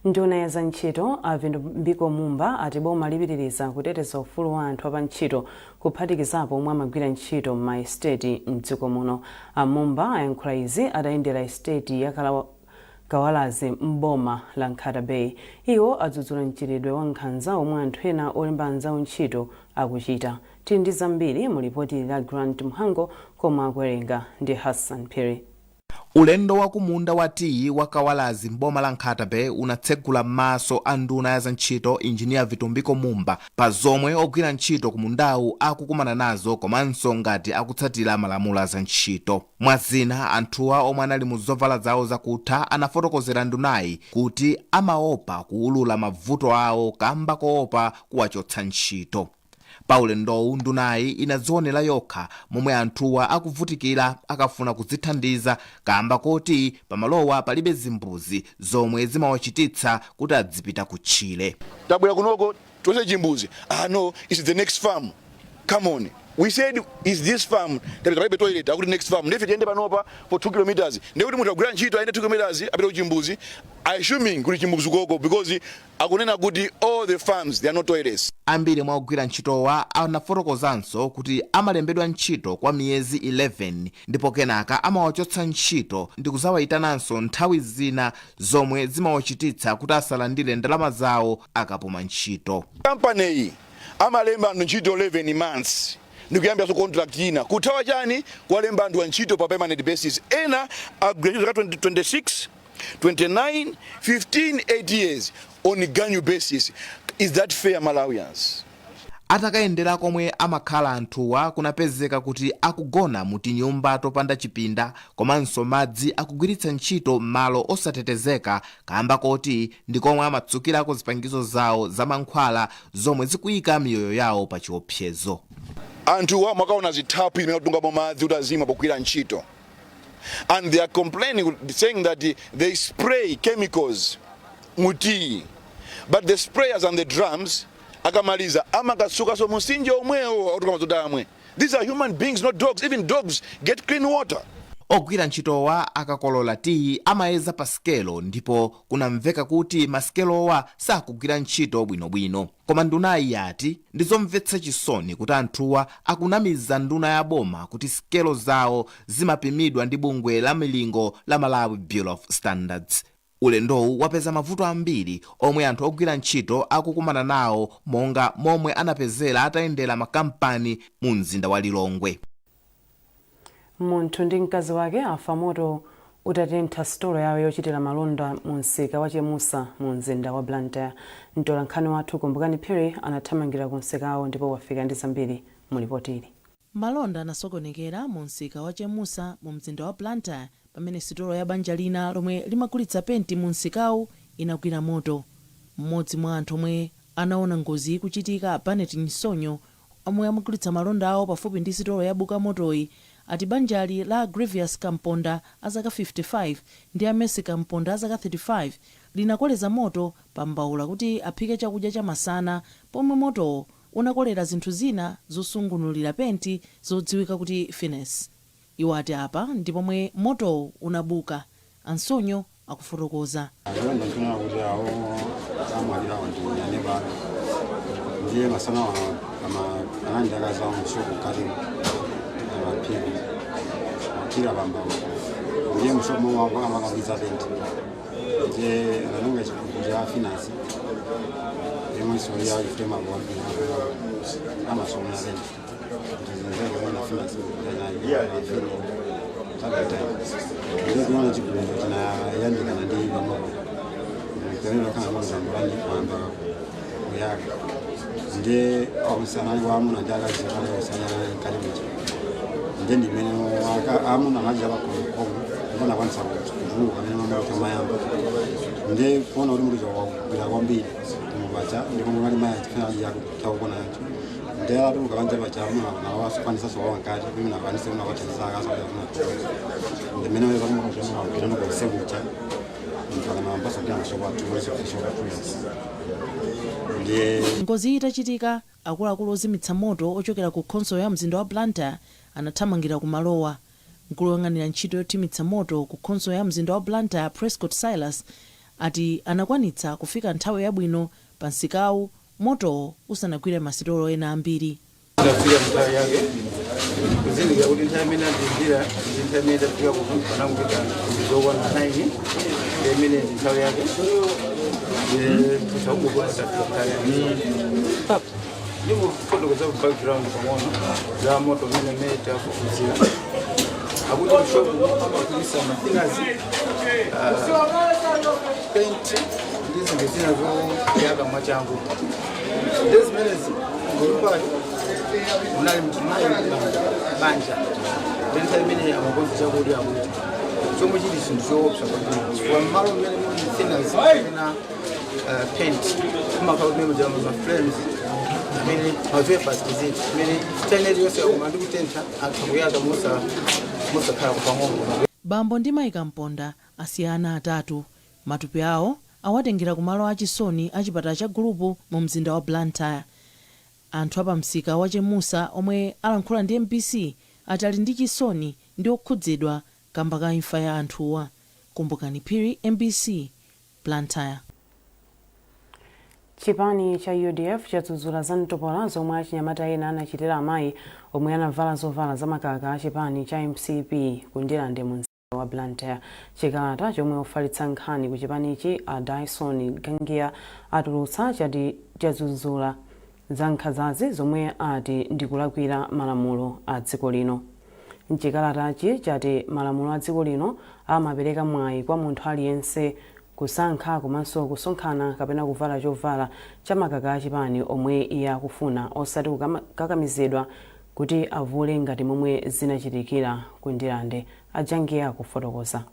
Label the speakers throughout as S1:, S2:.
S1: Nduna ya za ntchito a Vitumbiko Mumba ati boma lipitiriza kuteteza ufulu wa anthu apantchito, kuphatikizapo omwe amagwira ntchito m'ma estate mdziko muno. A Mumba ayankhula izi atayendera estate ya Kawalazi m'boma la Nkhata Bay. Iwo adzudzula mchitidwe wa nkhanza omwe anthu ena olemba anzawo ntchito akuchita. Tili ndi zambiri mu lipoti la Grant Mhango, komwe akuwerenga ndi Hassan Phiri.
S2: Ulendo wa kumunda wa tiyi wa Kawalazi m'boma la Nkhata Bay unatsegula maso a nduna ya zantchito Injiniya Vitumbiko Mumba pa zomwe ogwira ntchito ku mundawu akukumana nazo, komanso ngati akutsatira malamulo a zantchito. Mwazina, anthuwa omwe anali mu zovala zawo zakutha anafotokozera ndunayi kuti amaopa kuwulula mavuto awo kamba koopa kuwachotsa ntchito. Pa ulendowu ndunayi inadzionera yokha momwe anthuwa akuvutikira akafuna kudzithandiza, kamba koti pamalowa palibe zimbuzi zomwe zimawachititsa kuti adzipita kutchire.
S3: Tabwera kunoko tonse chimbuzi. Ah no, it's the next farm. Come on, we said is this farm. Tapita, palibe toilet, akuti next farm. Ndife tiyende panopa for 2 kilometers, ndikuti munthu agwira ntchito ayende 2 kilometers apite ku chimbuzi, assuming kuti chimbuzi koko, because akunena kuti all the farms, there are no toilets.
S2: Ambiri mwa ogwira ntchitowa anafotokozanso kuti amalembedwa ntchito kwa miyezi 11 ndipo kenaka amawachotsa ntchito ndi kuzawayitananso nthawi zina, zomwe zimawachititsa kuti asalandire ndalama zawo akapuma ntchito.
S3: Kampani iyi amalemba anthu ntchito 11 months ndikuyambiranso contract ina. Kuthawa chani? Kuwalemba anthu antchito pa permanent basis. Ena agwira ntchito zaka 26, 29, 15, 8 years on ganyu basis. Is that fair, Malawians?
S2: Atakayendera komwe amakhala anthuwa, kunapezeka kuti akugona mu tinyumba topanda chipinda, komanso madzi akugwiritsa ntchito malo osatetezeka, kamba koti ndi komwe amatsukirako zipangizo zawo za mankhwala, zomwe zikuyika miyoyo yawo pa chiopsezo.
S3: Anthuwa mwakaona zithaphwi zimene akutungamo madzi kuti azimwa pogwira ntchito, and they are complaining, saying that they spray chemicals mu tea, but the sprayers and the drums akamaliza amakatsukanso mumtsinje omwewo akutunga madzi amwe. These are human beings, not dogs. Even dogs get clean water.
S2: Ogwira ntchitowa akakolola tiyi amayeza pa sikelo, ndipo kunamveka kuti masikelowa sakugwira ntchito bwinobwino. Koma ndunayi yati ndizomvetsa chisoni kuti anthuwa akunamiza nduna ya boma kuti sikelo zawo zimapimidwa ndi bungwe la milingo la Malawi Bureau of Standards. Ulendowu wapeza mavuto ambiri omwe anthu ogwira ntchito akukumana nawo, monga momwe anapezera atayendera makampani mu mzinda wa Lilongwe.
S1: Munthu ndi mkazi wake afa moto utatentha sitolo yawo yochitira malonda mu msika wa Chemusa mu mzinda wa Blantyre. Mtolankhani wathu Kumbukani Phiri anathamangira ku msikawo ndipo wafika ndi zambiri mu ripoti ili.
S4: Malonda anasokonekera mu msika wa Chemusa mu mzinda wa Blantyre pamene sitolo ya banja lina lomwe limagulitsa penti mu msikawu inagwira moto. Mmodzi mwa anthu omwe anaona ngozi ikuchitika, Barnet Nsonyo, omwe amagulitsa malonda awo pafupi ndi sitolo yabuka motoyi, ati banjali la Grievous Kamponda a zaka 55 ndi a Mercy Kamponda a zaka 35 linakoleza moto pa mbawula kuti aphike chakudya chamasana, pomwe motowo unakolera zinthu zina zosungunulira penti zodziwika kuti fines. Iwo ati apa ndi pomwe motowo unabuka. Ansonyo akufotokoza.
S5: Chilonda nchonena kuti awo amwalirawo ndi aneba, ndiye masana ama anali ndi akazi awo mshopu mkati, amaphika pambawo, ndiye mshopu momwe amakagwiza penti, ndiye anatenga chigubu cha finasi yomwenso ya chifutemapo amasomera penti kuti zinzake mwana finasi ndiye kuona chigubu chinayandikana ndi pamoto, pamene kana mazambulani kuyamba kuyaka, ndiye onse anali amuna ndi akazi anali osanyana mkati muja, ndiye ndimene amuna anachita pakhomo ndipo anakwanisa kutuluka amene mamoto mayamba, ndiye kuona kuti munthu wagwira kwambiri kumupacha, ndipo mungati mayi achifuna akutha nacho, ndiye atuluka panja pacha amuna nawakwanisaso wawa mkati pamene akwanise kuna kwathandiza akazi kuti afuna ndimene wagwira nokonse kucha mpaka nawambaso kuti amashopu athu shopu athu yonse ndiye.
S4: Ngozi itachitika, akuluakulu ozimitsa moto ochokera ku khonsolo ya mzinda wa Blantyre anathamangira ku malowa. Mkulu woyang'anira ntchito yothimitsa moto ku khonsolo ya mzinda wa Blantyre, Prescott Silas, Ati anakwanitsa kufika nthawi yabwino pa msikawu motowo usanagwire masitolo ena ambiri.
S6: Ndafika nthawi yake, kuzindikira kuti nthawi imene andiimbira ndi nthawi imene ndafika kuno panangopita zokwana 9, ndi imene ndi nthawi yake. Kusaubukuona tafika nthawi yake. Ndikufotokoza ku background pang'ono za moto umene tafufuzira, akuti mshopu amagulisa ma thinners, paint ndi zinthu zina zoyaka mwachangu. Ndi zimenezi nyumbayo munali mayi banja, ndi nthawi imene amakonza chakudya, akuti chomwe chili chinthu choopsa kwambiri, chifukwa mmalo mmene muli thinners kapena paint kumakhala kumene muja ma flames amene ma vapors tiziti imene nthawi iliyonse akuma ndi kutentha, atha kuyaka musakhala pang'ono.
S4: Bambo ndi mayi Kamponda asiya ana atatu. Matupi awo awatengera ku malo achisoni a chipatala cha Gulupu mu mzinda wa Blantyre. Anthu apamsika wa Chemusa omwe alankhula ndi MBC ati ali ndi chisoni ndi okhudzidwa kamba ka imfa ya anthuwa. Kumbukani Phiri, MBC, Blantyre.
S1: Chipani cha UDF chadzudzula za mtopola zomwe achinyamata ena anachitira amayi omwe anavala zovala zamakaka a chipani cha MCP ku Ndirande mu mzinda wa Blantyre. Chikalata chomwe ofalitsa nkhani ku chipanichi a Dyson Gangiya atulutsa chati chadzudzula za nkhanzazi zomwe ati ndikulakwira malamulo a dziko lino. Mchikalatachi chati malamulo a dziko lino amapereka mwayi kwa munthu aliyense kusankha komanso kusonkhana kapena kuvala chovala cha makaka achipani omwe iye akufuna, osati kukakamizidwa kuti avule ngati momwe zinachitikira ku Ndirande. Ajangiya akufotokoza.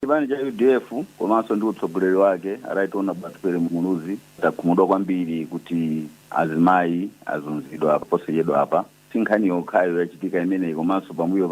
S7: Chipani cha UDF komanso ndi utsogoleri wake a Right Honourable Atupele Muluzi takhumudwa kwambiri kuti azimayi azunzidwa posachedwa apa. Si nkhani yokhayo yachitika imeneyi, komanso pambuyo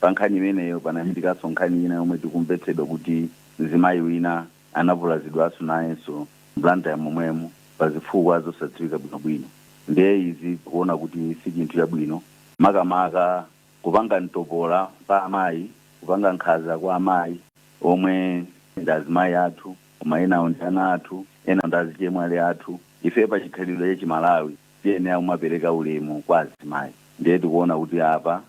S7: pa nkhani imeneyo panachitikanso nkhani ina yomwe tikumvetsedwa kuti mzimayi wina anavulazidwanso nayenso Blantyre momwemo pa zifukwa zosadziwika bwinobwino. Ndiye izi tikuona kuti si chinthu chabwino, makamaka kupanga mtopola pa amayi, kupanga nkhanza kwa amayi omwe ndi azimayi athu, koma enawo ndi ana athu, ena ndi azichemwali athu. Ife pa chikhalidwe cha Chimalawi tiyenera kumapereka ulemu kwa azimayi. Ndiye tikuona kuti apa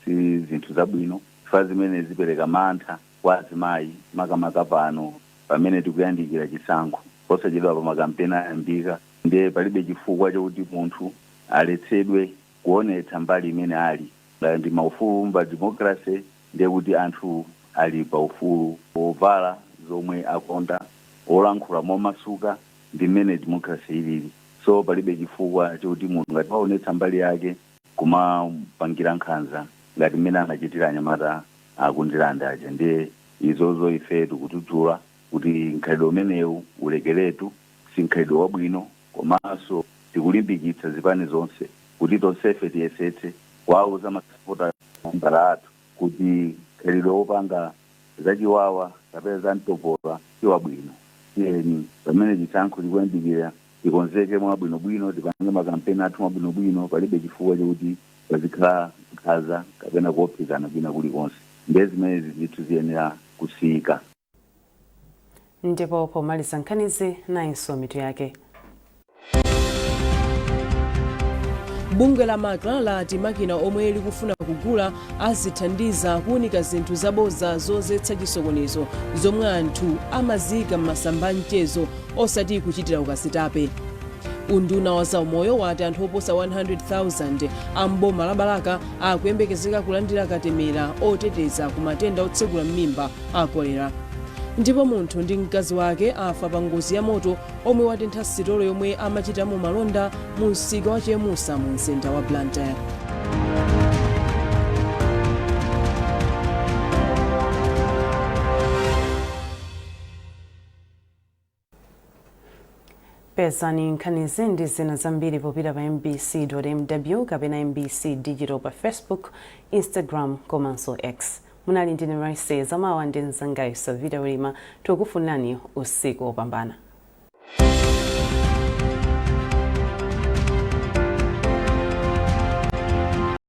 S7: si zinthu zabwino, chifukwa zimene zipereka mantha kwa azimayi, makamaka pano pamene tikuyandikira chisankho. Posachedwa pa makampeni ayambika, ndiye palibe chifukwa chokuti munthu aletsedwe kuonetsa mbali imene ali. Ngati ndi maufulu pa democracy, ndiye kuti anthu ali pa ufulu wovala zomwe akonda, wolankhula momasuka, ndi mmene democracy ilili. So palibe chifukwa chokuti munthu ngati waonetsa mbali yake kumapangira nkhanza ngati mmene anachitira anyamata aku Ndirande aja. Ndiye izozo ife tikudzudzula kuti mkhalidwe umenewu ulekeretu, si mkhalidwe wabwino. Komanso tikulimbikitsa zipani zonse kuti tonsefe tiyesetse kuwauza masapota membala athu kuti mkhalidwe wopanga zachiwawa kapena za mtopola si wabwino. Tiyeni pamene chisankho chikuyandikira tikonzeke mwabwinobwino, tipange makampeni athu mwabwinobwino. Palibe chifukwa chokuti pazikhala nkhanza kapena kuopsezana kwina kulikonse. Ndiye zimenezi ndithu ziyenera kusiyika.
S1: Ndipo pomaliza nkhanizi, nayinso mitu yake.
S8: Bungwe la MACRA lati makina omwe likufuna kugula azithandiza kuwunika zinthu zaboza zozetsa chisokonezo zomwe anthu amaziyika m'masamba a mchezo, osati kuchitira ukazitape. Unduna wa zaumoyo wati anthu oposa 100,000 a m'boma la Balaka akuyembekezeka kulandira katemera oteteza ku matenda otsekula m'mimba a kolera. Ndipo munthu ndi mkazi wake afa pa ngozi ya moto omwe watentha sitolo yomwe amachitamo malonda mu msika wa Chemusa mu mzinda wa Blantyre.
S1: Pezani nkhanizi ndi zina zambiri popita pa mbc.mw kapena MBC Digital pa Facebook, Instagram komanso X. Munali ndine Raise Zamawa ndi mzangayo Savita Ulima. Tikukufunirani usiku wopambana.